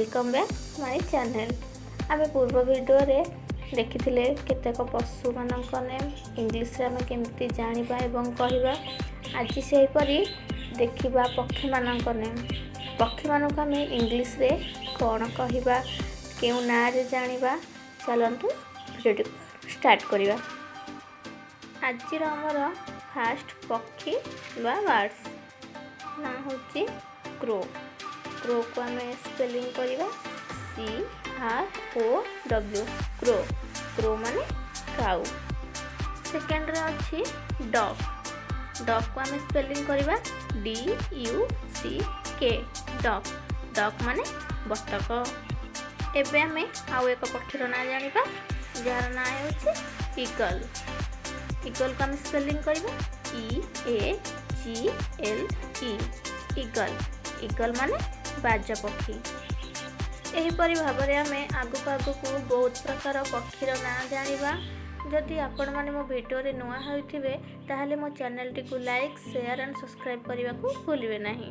Welcome back my channel. ଆମେ ପୂର୍ବ ଭିଡ଼ିଓରେ ଦେଖିଥିଲେ କେତେକ ପଶୁମାନଙ୍କ ନେମ୍ ଇଂଲିଶରେ ଆମେ କେମିତି ଜାଣିବା ଏବଂ କହିବା। ଆଜି ସେହିପରି ଦେଖିବା ପକ୍ଷୀମାନଙ୍କ ନେମ୍। ପକ୍ଷୀମାନଙ୍କୁ ଆମେ ଇଂଲିଶରେ କ'ଣ କହିବା, କେଉଁ ନାଁରେ ଜାଣିବା। ଚାଲନ୍ତୁ, ଭିଡ଼ିଓଟିକୁ ଷ୍ଟାର୍ଟ କରିବା। ଆଜିର ଆମର ଫାଷ୍ଟ ପକ୍ଷୀ ବା ବାର୍ଡ଼ସ୍ ନାଁ ହେଉଛି କ୍ରୋ। କ୍ରୋକୁ ଆମେ ସ୍ପେଲିଂ କରିବା CROW, crow. Crow ମାନେ କାଉ। ସେକେଣ୍ଡରେ ଅଛି ଡକ୍। ଡକ୍କୁ ଆମେ ସ୍ପେଲିଂ କରିବା DUCK, duck. Duck ମାନେ ବତକ। ଏବେ ଆମେ ଆଉ ଏକ ପକ୍ଷୀର ନାଁ ଜାଣିବା, ଯାହାର ନାଁ ହେଉଛି ଇଗଲ୍। ଇଗଲ୍କୁ ଆମେ ସ୍ପେଲିଂ କରିବା EAGLE, eagle. Eagle ମାନେ ବାଜ ପକ୍ଷୀ। ଏହିପରି ଭାବରେ ଆମେ ଆଗକୁ ଆଗକୁ ବହୁତ ପ୍ରକାର ପକ୍ଷୀର ନାଁ ଜାଣିବା। ଯଦି ଆପଣମାନେ ମୋ ଭିଡ଼ିଓରେ ନୂଆ ହୋଇଥିବେ, ତାହେଲେ ମୋ ଚ୍ୟାନେଲଟିକୁ ଲାଇକ୍, ସେୟାର ଆଣ୍ଡ ସବସ୍କ୍ରାଇବ୍ କରିବାକୁ ଭୁଲିବେ ନାହିଁ।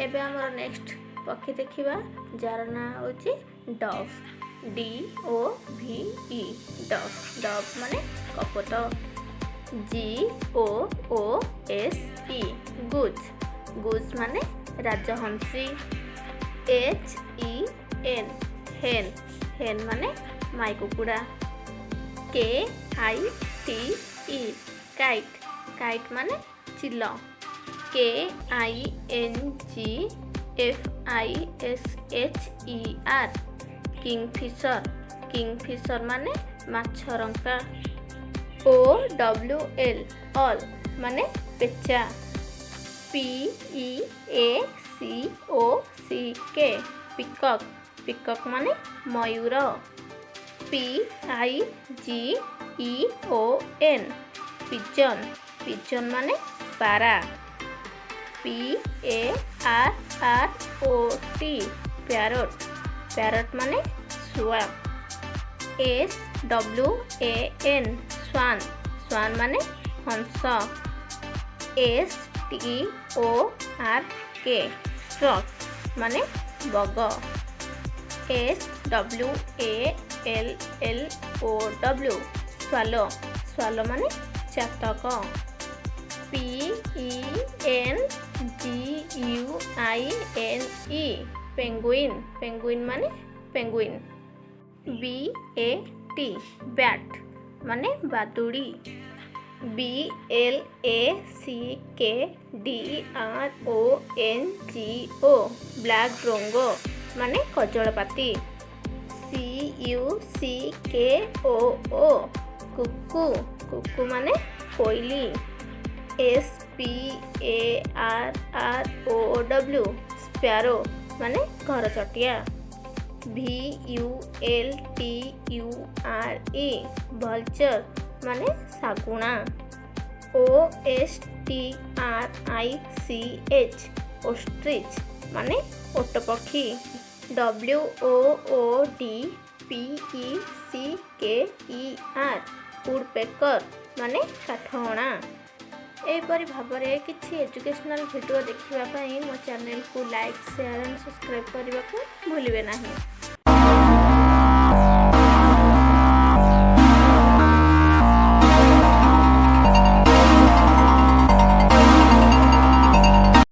ଏବେ ଆମର ନେକ୍ସଟ ପକ୍ଷୀ ଦେଖିବା, ଯାହାର ନାଁ ହେଉଛି dove, DOVE, dove. Dove ମାନେ କପୋତ। GOOSE, goose. Goose ମାନେ ରାଜହଂସୀ। HEN, hen. Hen ମାନେ ମାଇ କୁକୁଡ଼ା। KITE, kite. Kite ମାନେ ଚିଲ। KINGFISHER, kingfisher. Kingfisher ମାନେ ମାଛରଙ୍କା। OWL, owl ମାନେ ପେଚା। PEACOCK, peacock. Peacock ମାନେ ମୟୂର। PIGEON, pigeon. Pigeon ମାନେ ପାରା। PARROT, parrot. Parrot ମାନେ ଶୁଆ। SWAN, swan. Swan ମାନେ ହଂସ। STORK, stork ମାନେ ବଗ। SWALLOW, swallow. Swallow ମାନେ ଚାତକ। PENGUINE, penguin. Penguin ମାନେ ପେଙ୍ଗୁଇନ୍। BAT, bat ମାନେ ବାଦୁଡ଼ି। BLACK DRONGO, black drongo ମାନେ କଜଳପାତି। CUCKOO, cuckoo. କୁକୁ ମାନେ କୋଇଲି। SPARROW, sparrow ମାନେ ଘରଚଟିଆ। VULTURE, vulture ମାନେ ଶାଗୁଣା। OSTRICH, ostrich ମାନେ ଓଟ ପକ୍ଷୀ। WOODPECKER, woodpecker ମାନେ କାଠହଣା। ଏହିପରି ଭାବରେ କିଛି ଏଜୁକେସନାଲ୍ ଭିଡ଼ିଓ ଦେଖିବା ପାଇଁ ମୋ ଚ୍ୟାନେଲକୁ ଲାଇକ୍, ସେୟାର ଆଣ୍ଡ ସବସ୍କ୍ରାଇବ୍ କରିବାକୁ ଭୁଲିବେ ନାହିଁ।